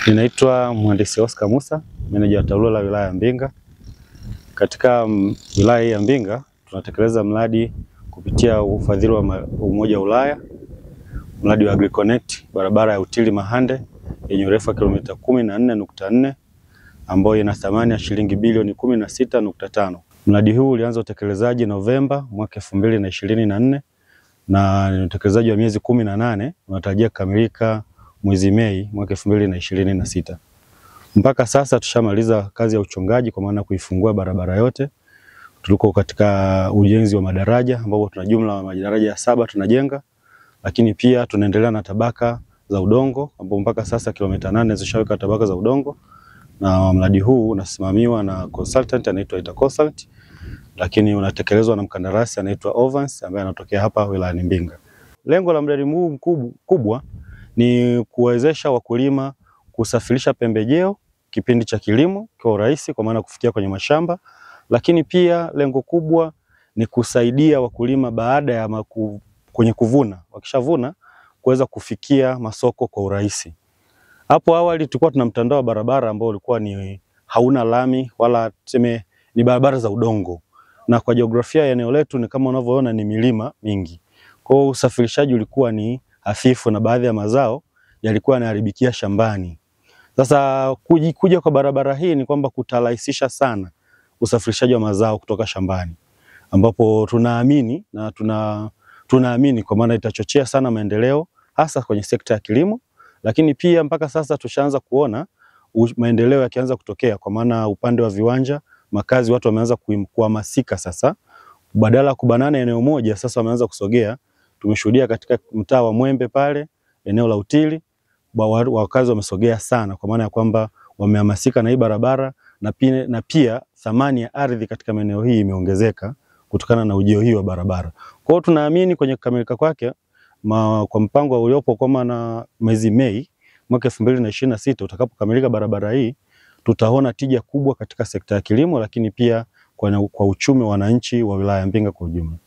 Ninaitwa Mhandisi Oscar Musa, meneja wa TARURA wilaya ya Mbinga. Katika wilaya ya Mbinga tunatekeleza mradi kupitia ufadhili wa Umoja wa Ulaya, mradi wa AgriConnect, barabara ya Utili Mahande yenye urefu wa kilomita 14.4 ambayo ina thamani ya shilingi bilioni 16.5. Mradi huu ulianza utekelezaji Novemba mwaka 2024 na ni utekelezaji wa miezi 18, unatarajia kukamilika mwezi Mei mwaka 2026. Mpaka sasa tushamaliza kazi ya uchongaji kwa maana kuifungua barabara yote. Tuliko katika ujenzi wa madaraja ambapo tuna jumla ya madaraja 7 tunajenga, lakini pia tunaendelea na tabaka za udongo ambapo mpaka sasa kilomita 8 zishaweka tabaka za udongo, na mradi huu unasimamiwa na consultant anaitwa Interconsult, lakini unatekelezwa na mkandarasi anaitwa Ovans ambaye anatokea hapa wilayani Mbinga. Lengo la mradi huu mkubwa ni kuwezesha wakulima kusafirisha pembejeo kipindi cha kilimo kwa urahisi, kwa maana kufikia kwenye mashamba, lakini pia lengo kubwa ni kusaidia wakulima baada ya kwenye kuvuna, wakishavuna kuweza kufikia masoko kwa urahisi. Hapo awali tulikuwa tuna mtandao wa barabara ambao ulikuwa ni hauna lami wala tuseme ni barabara za udongo, na kwa jiografia ya eneo letu ni kama unavyoona ni milima mingi. Kwa hiyo usafirishaji ulikuwa ni hafifu na baadhi ya mazao yalikuwa yanaharibikia shambani. Sasa kuja kwa barabara hii ni kwamba kutarahisisha sana usafirishaji wa mazao kutoka shambani, ambapo tunaamini na tunaamini kwa maana itachochea sana maendeleo hasa kwenye sekta ya kilimo. Lakini pia mpaka sasa tushaanza kuona maendeleo yakianza kutokea, kwa maana upande wa viwanja, makazi, watu wameanza kuhamasika sasa, badala ya kubanana eneo moja sasa wameanza kusogea. Tumeshuhudia katika mtaa wa Mwembe pale eneo la Utili wakazi wamesogea sana, kwa maana ya kwamba wamehamasika na hii barabara, na pia thamani ya ardhi katika maeneo hii imeongezeka kutokana na ujio hii wa barabara. Kwa hiyo tunaamini kwenye kukamilika kwake kwa mpango uliopo kwa maana mwezi Mei mwaka 2026 utakapokamilika barabara hii, tutaona tija kubwa katika sekta ya kilimo, lakini pia kwa uchumi wa wananchi wa wilaya ya Mbinga kwa ujumla.